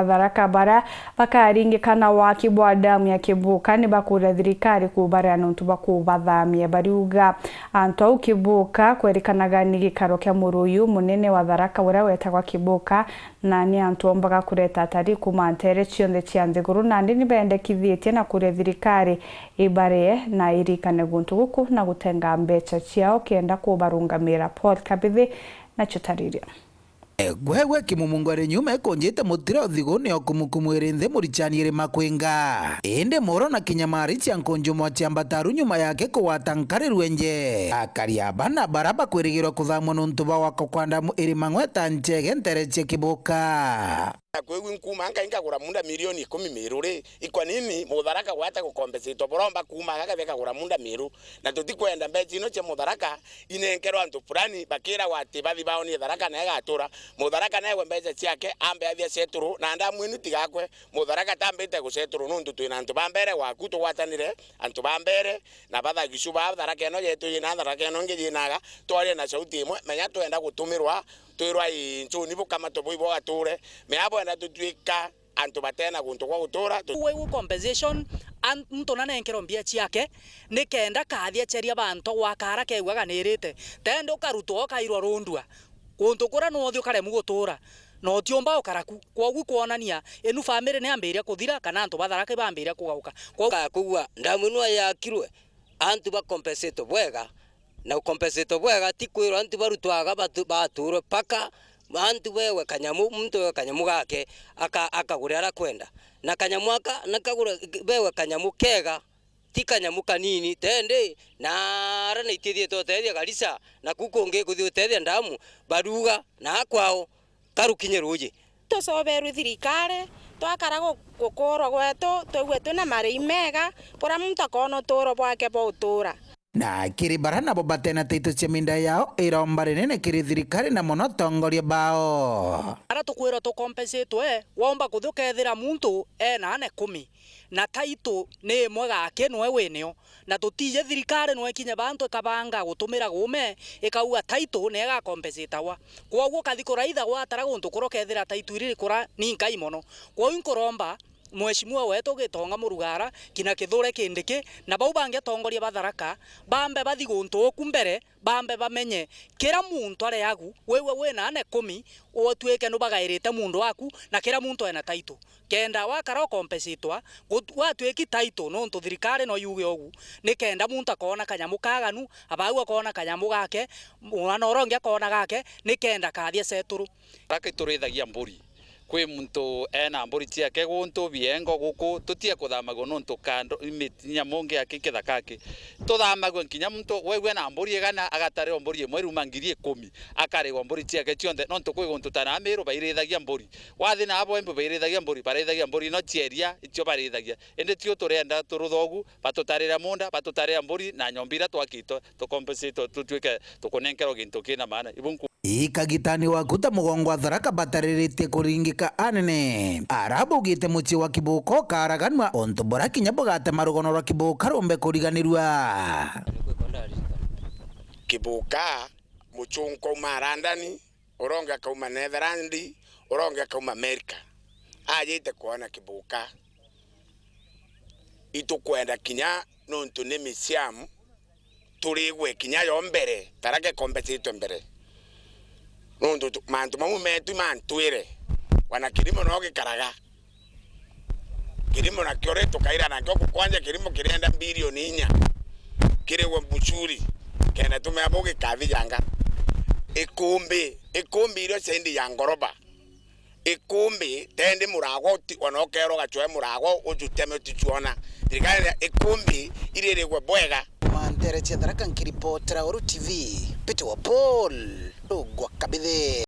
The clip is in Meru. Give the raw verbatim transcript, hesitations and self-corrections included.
Atharaka baria bakaringikana waki bwa damu ya Kibuka ni bakuria thirikari kubaria nontu bwa kubathamia. Bariuga antu au Kibuka kwerikanaga ni gikaro kia muruyu munene wa Tharaka uria wetagwa Kibuka, na ni antu ombaga kureta atari kuma ntere cionthe cia nthiguru, nandi ni bendekithitie na kuria thirikari ibarie na irikane guntu guku na gutenga mbecha ciao kenda kubarungamira. Paul Kabithi nacio tariria. Gwegwe Kimumungu ari nyuma ikunjite mutira uthiguni o kumukumwiri nthi murichani iri makwinga. Indi moro na kinya mari cia nkunju mwa ciambataru nyuma yake kugwata nkari rwenje. Akari aba na bara bakwirigirwa kuthamwa nontu bwa gwakwa kwa ndamu iri mang'weta nchege ntere cia Kibuka. Na kwigwi nkuma nkai nkagura munda milioni ikumi Miru ri, ikwa nini Mutharaka gwata gukombesitwa buromba kuma gakathe kagura munda Miru, na tutikwenda mbecha ino cia Mutharaka inenkerwa antu fulani, bakiragwa ati bathi baonie Tharaka na igatura. Mutharaka naegwe mbecha ciake, ambe athia seturu, na ndamu inu tigakwe. Mutharaka tambite guseturu nuntu twina antu ba mbere gwaku tugwatanire, antu ba mbere, na bathagicu ba Tharaka ino yetu yina, Tharaka ino ingi yinaga, twarie na sauti imwe, menya twenda gutumirwa, twirwa ii ncuni bukamato bui bwagature, menya bwenda tutwika antu batena guntu gwa gutura. Tu- Waigu compensation, an-, muntu nanenkerwa mbia ciake, ni kenda kathi aceria bantu gwakara kegua ganirite. Tende ukarutwa ukairwa rundua. Guntu kuria nwothi ukaremu gutura, na utiumba ukara ku. Kwogu kwonania inu family ni ambiria kuthira kana antu ba Tharaka ibambiria kugauka. Kwogu Ka-, kugua ndamu inu yakirwe, antu ba compensate bwega, na ukompensitwe bwega, ti kwirwa antu barutwaga batu-, baturwe paka antu bewe kanyamu, muntu ewe kanyamu gake, aka-, akagure ara kwenda. Na kanyamu aka, na kagure, bewe kanyamu kega, ti kanyamu kanini, tendi, na ara naitithiete utethia Garissa, na ku kungi kuthi utethia ndamu, baruga, na akwao, karukinye ruuji. Tucoberwe thirikari, twakara gu-, gukurwa gwetu, twigwe twina marii mega, kuria muntu akoona utuuro bwake bwa utuura. Na kiri bara nabo batena taito cia minda yao, iromba rinene kiri thirikari na mono atongoria bao. Ara tukwirwa tukompensitwe, waumba kuthi ukethira muntu ena ane kumi, na taito ni imwe gake nwe winio, na tutiji thirikari nwe ikinye bantu ikabanga gutumira guume, ikauga taito ni igakompensitawa. Kwoguo ukathi kuraitha gwatara guntu kuria ukethira taito iri rikura ni nkai mono. Kwoguo nkuromba Mheshimiwa wetu Gitonga Murugara, kina Kithure Kindiki, na bau bangi atongoria ba Tharaka, bambe bathi guntu uku mbere, bambe bamenye kira muntu ari agu, wiwe wina ane kumi, utwike nubagairite muntu waku, na kira muntu ena taito. Kenda wakara ukompesitwa, gut-, gwatwiki taito, nontu thirikari no yuge ugu, ni kenda muntu akoona kanyamu kaganu, abau akoona kanyamu gake, mwana uria ungi akoona gake, ni kenda kathie seturu. Raka iturithagia mburi. Kwi muntu ena mburi ciake guntu biengo guku, tutie kuthamagua nontu kando, imi-, nyamu ngi aki kithaka aki. Tuthamagua nkinya muntu wegua na mburi igana, agatare o mburi imwe iruma ngiri ikumi, akarigwa mburi ciake cionthe, nontu kwi guntu ta na Miru bairithagia mburi. Wathi na abo embu bairithagia mburi, barithagia mburi no cia iria, icio barithagia. Indi tio turenda turuthogu, batutarira munda, batutarira mburi na nyomba iria twakitwe, tukompensitwe, tutwike tukunenkerwa gintu kina maana. Ibu nku- Ikagitani waku ta mugongo wa Tharaka batariritie kuringika anene. Arabaugite mucii wa Kibuka ukaraganua, untu buria kinya bugatema rugono rwa Kibuka rumbe kuriganirua. Kibuka, mucunku uma London, uria ungi akauma Netherland, uria ungi akauma America. Ajite kwona Kibuka. Itukwenda kinya nontu ni misiamu, turigwe kinya yo mbere, Tharaka ikombesitwe mbere. Nontu tu-, mantu mau metu mantwire, wana kirimo no gikaraga. Kirimo nakio ri tukaira nakio ku kwanja kirimo kirienda bilioni inya. Kirigwe Buchuri, kenda tumea bau gikathijanga. Ikumbi, ikumbi irio ciendi ya ngoroba. Ikumbi, tendi muragwa uti-, ona ukerwa ugacwae muragwa ucuteme uticuona. Thirikari ya ikumbi iririgwe bwega. Mantere cia Tharaka nkiripotera Uru T V, Peter wa Paul, Rugwa Kabithi.